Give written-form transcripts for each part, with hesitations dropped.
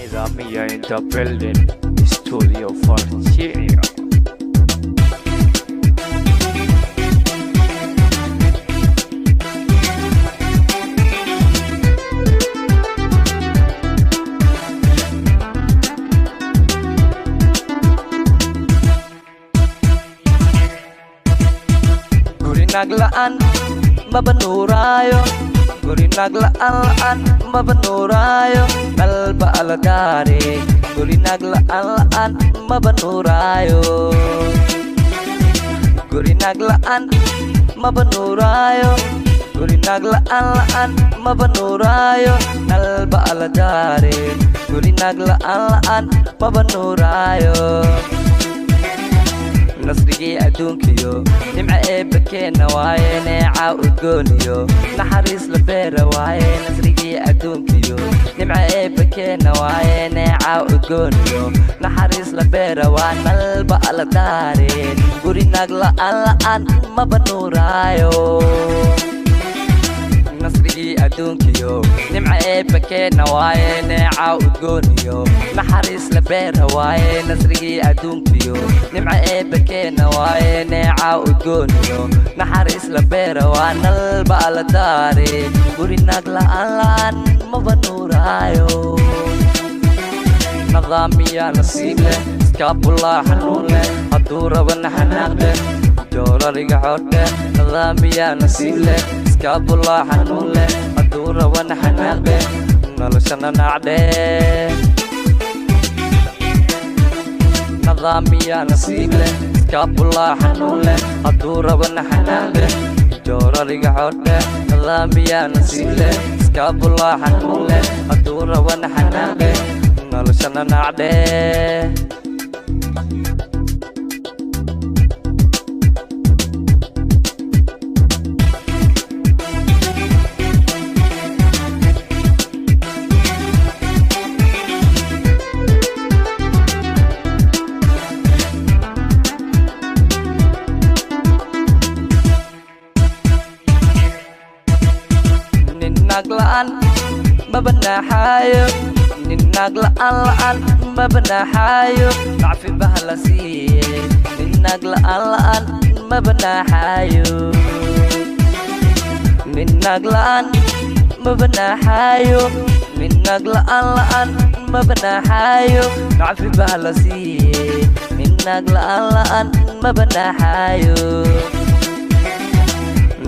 Nidaamiya in the building, Studio Virginia. Guri naag la'aan maba nuuraayo, guri naag la'aan la'aan maba nuuraayo, nalba ala daare. Guri naag la'aan la'aan maba nuuraayo, guri naag la'aan maba nuuraayo, guri naag la'aan la'aan maba nuuraayo, nalba ala daare. Guri naag la'aan la'aan maba nuuraayo. Nasrigii adduunkiyo nimca eebba keenna waaye, neeca udgooniyo naxariis la beera waaye. Nasrigii adduunkiyo nimca eebba keenna waaye, neeca udgooniyo naxariis la beera waa, nalba ala daare. Guri naag la'aan la'aan maba nuuraayo. Nasrigii adduunkiyo nimca eebba keenna waaye, neeca udgooniyo naxariis la beera waaye. Nasrigii adduunkiyo nimca eebba keenna waaye, neeca udgooniyo naxariis la beera waa, nalba ala daare. Guri naag la'aan la'aan maba nuuraayo. Nidaamiyaa nasiib leh, iskaabulaa xanuun leh, hadduu rabana xanaaq leh, joorariga xodhe. Nidaamiyaa nasiib leh, iskaabulaa xanuun leh, hadduu rabana xanaaq leh, noloshana nacdhe. Nidaamiyaa nasiib leh, iskaabulaa xanuun leh, hadduu rabana xanaaq leh, joorariga xodhe. Nidaamiyaa nasiib leh, iskaabulaa xanuun leh, hadduu rabana xanaaq leh, noloshana nacdhe. Nin naag la'aan maba naaxaayo, nin naag la'aan la'aan maba naaxaayo, nacfi baha la siiye. Nin naag la'aan la'aan maba naaxaayo, nin naag la'aan maba naaxaayo, nin naag la'aan la'aan maba naaxaayo, nacfi baha la siiye. Nin naag la'aan la'aan maba naaxaayo.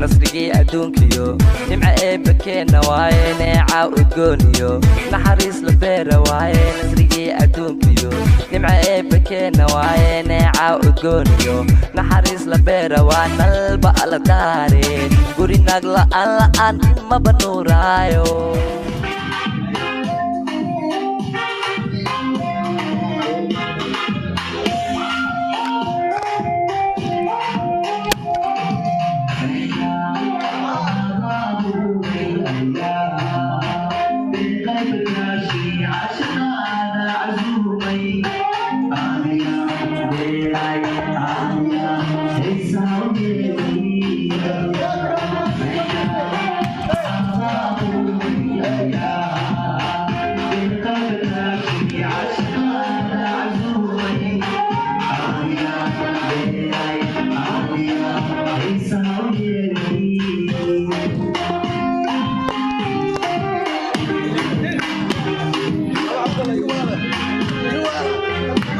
Nasrigii adduunkiyo nimca eebba keenna waaye, neeca udgooniyo naxariis la beera waaye. Nasrigii adduunkiyo nimca eebba keenna waaye, neeca udgooniyo naxariis la beera waa, nalba ala daare. Guri naag la'aan la'aan maba nuuraayo.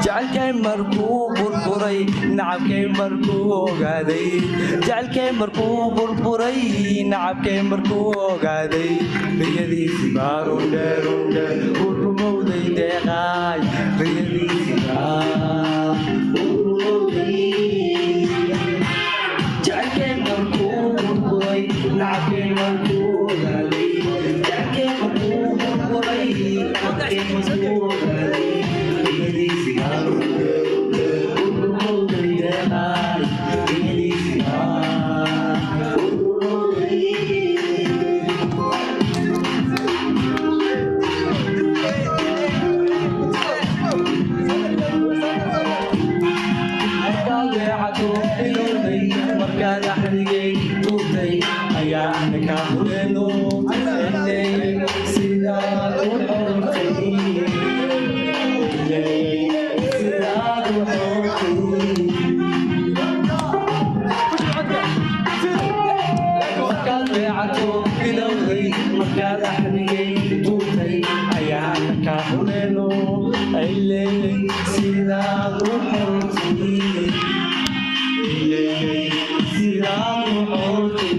Jecelkay markuu burburay, nacabkay markuu ogaaday. Jecelkay markuu burburay, nacabkay markuu ogaaday, riyadiisi baa rundhe rundhe u rumowday deeqaay, riyadiisi baa u rumowday. Jecelkay markuu burburay, nacabkay markuu ogaaday. Jecelkay markuu burburay, nacabkay markuu ogaaday, riyadiisi baa rundhe rundhe u rumowday deeqaay, riyadiisi baa u rumowday. Markaad weecato ilowday, markaad axdigay tuurtay, ayaa ana kaa huleelo inay sidaad u xortay. Axdigay tuurtay ayaana ka huleelo ileeyay sidaad u xortay, ileeyay sidaad u xortay.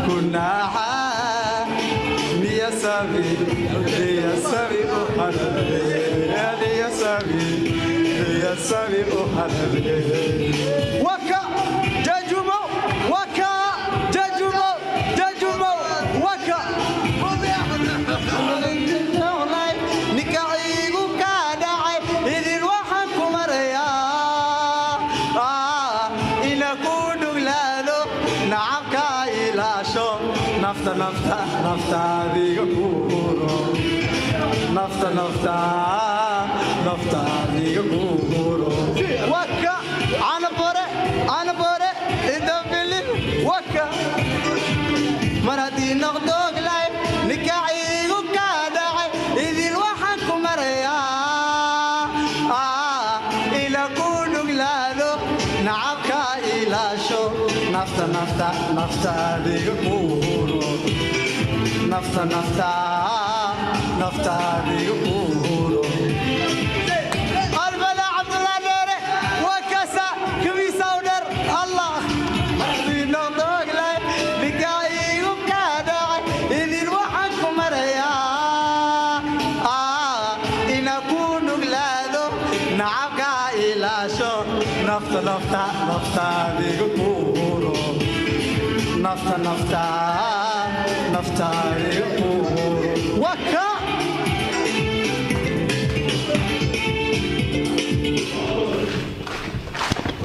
Kunaha, niyasabi, niyasabi. Hanaday, niyasami u hanaday. Waka jajumo, waka jajumo, jajumo waka. Nikaacigu kaa dhacay, idin waxaan ku marayaa ina ku dhuglaado, nacabka ilaasho. Nafta nafta nafta adiga ku huro, nafta nafta nafta adiga ku huro. Waka canabore, canabore idabilin waka. Mar haddii noqdooglay nikaacigu kaa dhacay, idin waxaan ku marayaa ila ku dhuglaado, nacabka ilaasho. Nafta nafta nafta adiga ku huro, nafta nafta nafta adiga ku huro. Albada Cabdullah Dheere wakasa kabiisa u dheer Allah. Haddii noqdooglay nikaacigu kaa dhacay, idin waxaan ku marayaa ina ku nuglaado, nacabka ilaasho. Nafta nafta nafta adiga ku huro, nafta nafta nafta adiga ku huro. Waka.